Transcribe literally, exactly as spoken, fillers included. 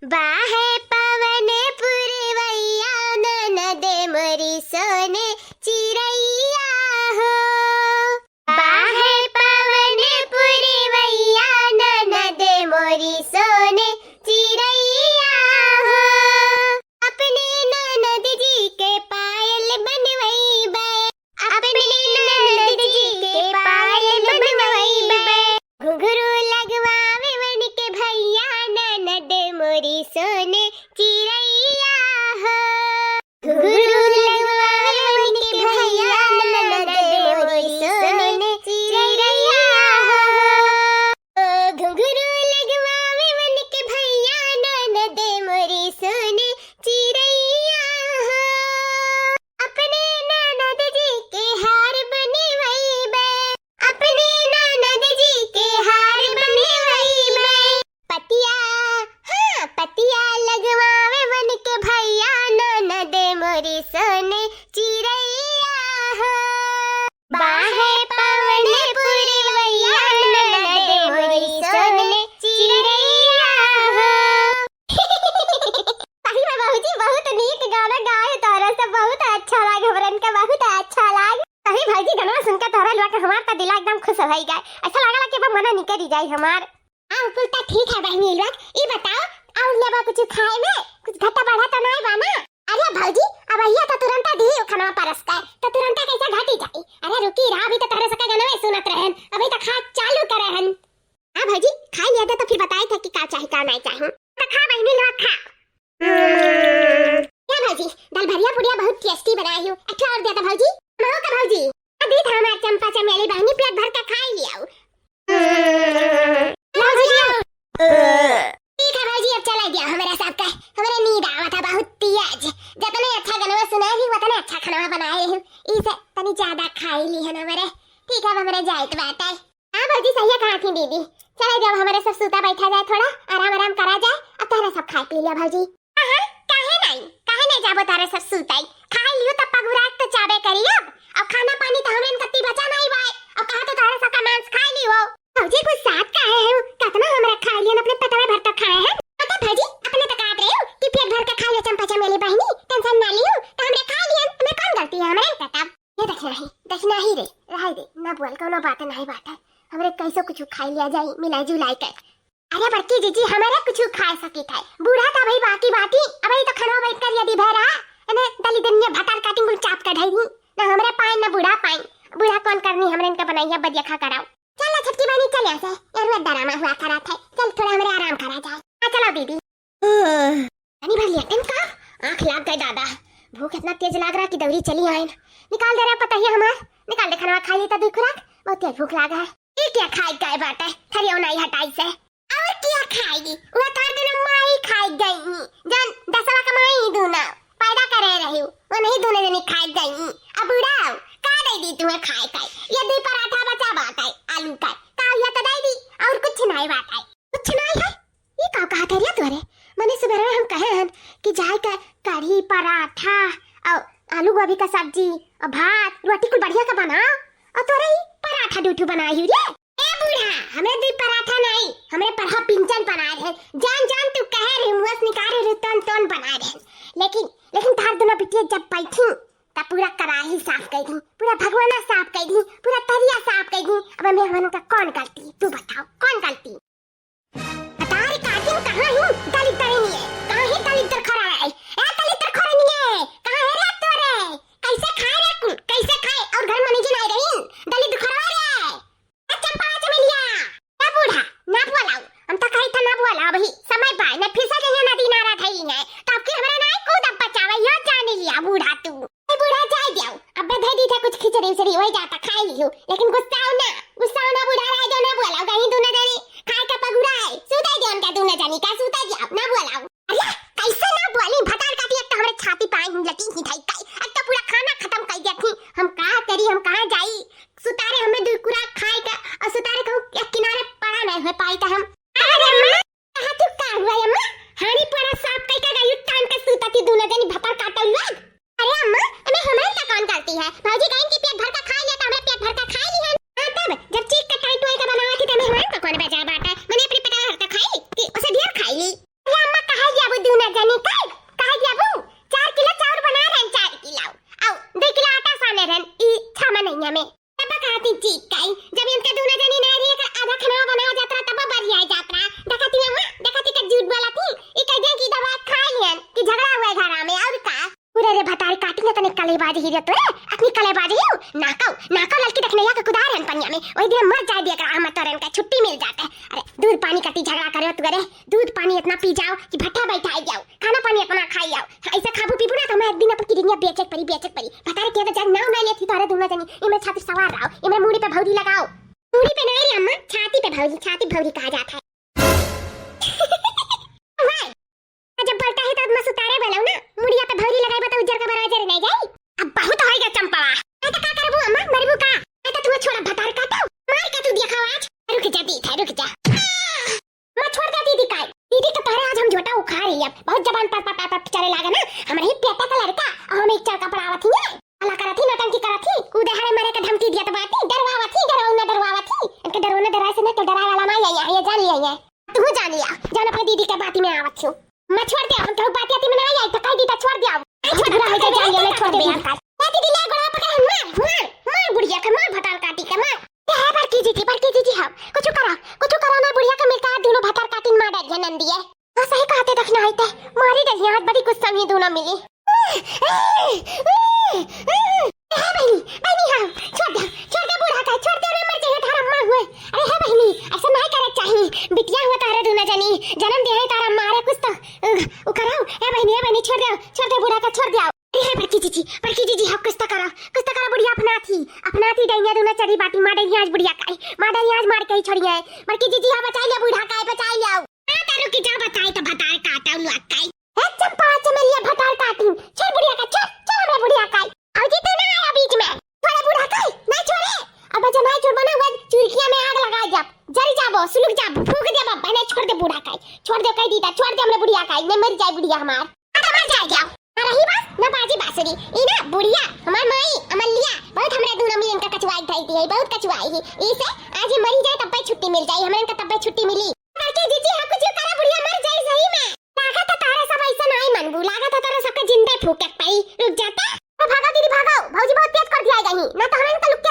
बाहे पवन पुरवैया ननद मोरी सोने चिरैया हो। बाहे पवन पुरवैया ननद मोरी सोने चिरैया हो। अपने ननद जी के पायल बनवैबे, अपने ननद जी के पायल बनवैबे। घुंघरू लगवावे वन के भैया ननद मोरी सोने चिरैया हो। घुंघरू लगवावे वन के भैया ननद मोरी सोने चिरैया हो। ओ घुंघरू लगवावे वन के भैया ननद मोरी सोने चिरैया हो। अपने ननद जी के हार बनवैबे, अपने ननद जी के हार बनवैबे। पतिया, हाँ, पतिया लगवावे वन के भैया ननद मोरी सोने चिरैया हो। बाहे पवन पुरवैया ननद मोरी सोने चिरैया हो। सही में बाबूजी, बहुत नीक गाना गाए तोहरे सब, बहुत अच्छा लाग, हमरन के बहुत अच्छा लाग। सही भौजी, गाना सुन के तोहरे लोग के हमार त दिला एकदम खुश होइ गए, ऐसा लागला कि अब मना निकल जाए हमार। हाँ, कुल त ठीक है बहिनी लोग, ई बताओ, और लेबा कुछ खाए में? कुछ घटा बढ़ा तो नहीं बा ना? अरे भौजी, अब अहिया तो तुरंता दी खाना परस के, तो तुरंता कैसे घटी जाई? अरे रुकी रहा, अभी तो तोहरे सबके गाना सुनत रहन, अभी तो खा चालू करे हन। हाँ भौजी, खाई लिया दे तो फिर बताई थे कि का चाही, का नहीं चाही। तो खा बहिनी लोग, खा। हम्म। क्या भौजी, दाल भरिया पुड़िया बहुत tasty बनाई हो, अच्छा और दिया था भौजी। महो का भौजी, अभी तो हमार चंपा चमेली बहिनी पेट भर के खाई लिया। हम्म। लो भौजी, आओ। ठीक है भौजी, अब चला गया हमारा सबका, हमारे नींद आवा था बहुत तेज। जितने अच्छा गाना सुनाए ही, उतने अच्छा खाना बनाए ही। इसे तनी ज्यादा खाई ली है ना हमारे। ठीक है, अब हमारे जाए तो बात है। हाँ भौजी, सही कहा थी दीदी। चला जाओ, हमारे सब सूता बैठा जाए, थोड़ा आराम आराम करा जाए। अब तोहरा सब खाए पी लिया भौजी। हाँ, हाँ, काहे नहीं, काहे नहीं जाबो तोहरे सब सूताई? खाए लियो तब पगुरात तो चाबे करी अब। अब खाना पानी तो हमरे कत्ती बचा नहीं बाय। अब कहा तो तोहरे सबका मांस खाए लियो। भौजी कुछ साथ काहे है? कितना हमरा खाए लियन, अपने पेटवे भर तक खाए हैं। पता भौजी, अपने तो कहत रहे हो कि पेट भर के खाए ले चंपा चमेली बहिनी, tension ना लियो, तो हमरे खाए लियन, हमें कौन गलती है, हमरे तब। ये दखिनाही, दखिनाही रे, रहाई दे, ना बोल, कौनो बात नहीं बात है। हमरे कैसो कुछ खाई लिया जाई, मिलाई जुलाई के। अरे बड़की जीजी, हमरे कुछ खाए सकी थे। बूढ़ा तो भाई बाकी बाटी, अब ही तो खाना बैठ कर यदि भरा, इन्हें दली दुनिया भतार काटिंग कुल चाप कर ढाई। ना हमरे पाए, ना बूढ़ा पाए। बूढ़ा कौन करनी, हमरे इनका बनाइया बदिया खा कराओ। चल ना छोटकी बहिनी, चल यहाँ से। यार, वो डरामा हुआ करा थे। चल, थोड़ा हमरे आराम करा जाए। हाँ, चलो दीदी। तनी भर लिया टेम का? आँख लाग गए दादा। भूख इतना तेज लाग रहा कि दौरी चली आए। निकाल दे रहा पता ही हमार। निकाल दे खाना खा ली तो दुई खुराक। बहुत तेज भूख लाग है। ये क्या खाए गए बाटे? थरियो नहीं हटाई से। और क्या खाएगी? वो तो हर दिन माई खाए गई। जन दसवा कमाई दूना। पैदा करे रही। वो नहीं दूने जनी खाए गई। अब बुढ़ाओ, का दे दी तुम्हें खाए का? ये दुई पराठा बचा बाटे, आलू का। का ये तो दे दी, और कुछ नहीं बाटे। कुछ नहीं है? ये का कहा थे रे तोरे? मने सुबह में हम कहे हन कि जाए के कढ़ी, पराठा और आलू गोभी का सब्जी और भात, रोटी कुल बढ़िया का बनाओ। और तोरे ही पराठा दू ठू बनाई हूँ रे। ए बूढ़ा, हमरे दुई पराठा नहीं, हमरे पढ़ा पिंचन बनाए रहे। जान जान तू कहे रहे, मुँह से निकाले रहे, तन तन बनाए रहे। लेकिन, लेकिन तार दोनों बिटिया जब बैठी, तब पूरा कराही साफ कर दी, पूरा भगवाना साफ कर दी, पूरा तरिया साफ कर दी। अब हमें हमन का कौन गलती? तू बताओ, कौन गलती? अतारी काटिन कहाँ ही दलिद्दर नहीं है, कहाँ ही दलिद्दर खरा है? ए दलिद्दर खरा नहीं है, कहाँ है रे तोरे? कैसे खाए रे कुल, कैसे खाए? और घर में नहीं जनाए रही, दलिद्दर खरा रे। ए चंपा चमेलिया, ए बूढ़ा, ना बोलाऊ, हम तो कही था ना बोला, अभी समय पाए, ना फिर से जइया नदी नारा धई है, तो आपकी हमरा ना कूद बचावे, यो जान लिया बूढ़ा तू। ए बूढ़ा, जाए दियो, अबे दे दी था कुछ खिचड़ी उचड़ी, वही जाता खाई लियो, लेकिन गुस्साओ ना, गुस्साओ ना बूढ़ा, रह जाओ ना बोलाओ, कहीं दूना जानी खाए का पगुरा है, सूते दियो उनका दूना जानी का, सूते दियो, ना बोलाओ। अरे, कैसे ना बोली, भतार काटी, एक तो हमरे छाती पाए लगी ही धाई काई, एक तो पूरा खाना खत्म कर दिया थी, हम का करी, हम कहाँ जाई, सुतारे हमें दुई कुराक खाए का, और सुतारे कहूँ एक किनारे पड़ा नहीं हो पाई था हम। अरे माँ, कहा तू का हुआ अम्मा? हाड़ी पड़ा साफ कई का गई, टांग के सूता थी दूना जानी भतार काटे लोग। अरे अम्मा, एमे हमरे का कौन गलती है? भौजी कहिन कि पेट भर का खाई लिया, तो हमरे पेट भर का खाई इतने तने कलेबाज ही रे तोरे, अपनी कलेबाज ही। नाकाऊ, नाकाऊ ललकी देखने या के कुदार हन पनिया में। वही दिन मर जाए दिया कर, हम तोरे इनका छुट्टी मिल जाते। अरे दूध पानी कती झगड़ा करे तू, अरे दूध पानी इतना पी जाओ कि भट्ठा बैठाई जाओ, खाना पानी अपना खाई जाओ। ऐसे खाबू पीबू ना तो मैं एक दिन अपन किडनिया बेचे के परी, बेचे के परी। बता रे के तो जग नाव ना लेती तोरे दोनों जनी। इमे छाती सवार रहो, इमे मूड़ी पे भौरी लगाओ। मूड़ी पे नहीं रे अम्मा, छाती पे भौरी, छाती पे भौरी कहा जाता है। वाह, जब बोलता है तो मस्त उतारे बोलो ना, मुड़िया पे भौरी लगाई बता उज्जर का बराबर नहीं जाई। अब बहुत हो गया चंपवा। मैं तो का करबू अम्मा, मरबू का? मैं तो तुम्हें छोड़ा भतार काटो, मार के तू दिखाओ आज। रुक जा दी था, रुक जा। मैं छोड़ दे दीदी का, दीदी का तोहरे आज हम झोटा उखाड़ ही अब। बहुत जबान पर पर पर पर चले लागे ना, हमारे ही पेटा का लड़का और हम एक चल का पड़ावत ही है। हला करत ही, नौटंकी करत ही, कूदे हरे मरे के धमकी दियत बाटी, डरवावत ही, डरवाऊ ना डरवावत ही। इनके डरो ना डराए से ना तो डराए वाला ना आई है, ये जान लिया है। तू जान लिया, जान अपने दीदी के बाती में आवत छू। मैं छोड़ दे, हम कहू बाती आती में ना आई, तो कह दी तो छोड़ दे। छोड़ दे, बुरा हो जाए, जान लिया, मैं छोड़ दे, छोड़ दे। ए दीदी ले गोड़ा पकड़, मार, मार, मार बुढ़िया के, मार भतार काटी के, मार। ए है बड़की जीजी, बड़की जीजी हम कुछ करा, कुछ करा ना बुढ़िया के मिलता है, दोनों भतार काटी मार डाल है नंदी है। हाँ, सही कहते दखना है ते, मारी डलिया हाथ बड़ी गुस्सा में दोनों मिली। ए बहिनी, बहिनी, हाँ, छोड़ दे, छोड़ दे बूढ़ा का, छोड़ दे, ना मर जाइए, तारा अम्मा हुए। अरे हे बहिनी, ऐसा नहीं करे चाहिए, बिटिया हुआ तारा दूना जानी, जन्म दे है तारा अम्मा, अरे कुछ तो, उ, उ कराओ, ए बहिनी, ए बहिनी, छोड़ दे, छोड़ दे बूढ़ा का, छोड़ दे। अरे हे बड़की जीजी, बड़की जीजी, हाँ, कुछ तो करा, कुछ तो करा, बुढ़िया अपना थी, अपना थी, डैनिया दूना चढ़ी बाटी, मार डैनिया आज बुढ़िया का, मार डैनिया आज मार के ही छोड़िए, बड़की जीजी, हाँ, बचाई ले बूढ़ा का, बचाई ले। हाँ, तो रुकी जाओ, बताई तो बताई, काटा उन लग गई। ए चंपा, चमेलिया भतार काटिन, छोड़ बुढ़िया का, छोड़, छोड़ हमरे बुढ़िया का। भौजी तू ना आया बीच में, छोड़े बूढ़ा का, नहीं छोड़े। अब बच्चा नहीं छोड़ बना हुआ, चुरकिया में आग लगा जा, जल जाबो, सुलग जाबो, फूंक दे बाबा, नहीं छोड़ दे बूढ़ा का, छोड़ दे कह दीता, छोड़ दे हमरे बुढ़िया का, नहीं मर जाए बुढ़िया हमार। हाँ, तो मर जाए जाओ। ना रही बस, ना बाजी बांसुरी, ई ना बुढ़िया, हमार माई, अमलिया, बहुत हमरे दोनों मिलन का कचवाई धई दी है, बहुत कचवाई है। इसे आज ये मरी जाए तब पे छुट्टी मिल जाए, हमरे का तब पे छुट्टी मिली। बड़की जीजी, हाँ, कुछ करा, बुढ़िया मर जाई सही में। लागत है तोहरा सब ऐसा नहीं मनबू, लागत है तोहरा सबके जिंदे फूके के पड़ी। रुक जाते। ओ भागो दीदी, भागो, भौजी बहुत तेज कर दिया गई, ना तो हम इनका लुक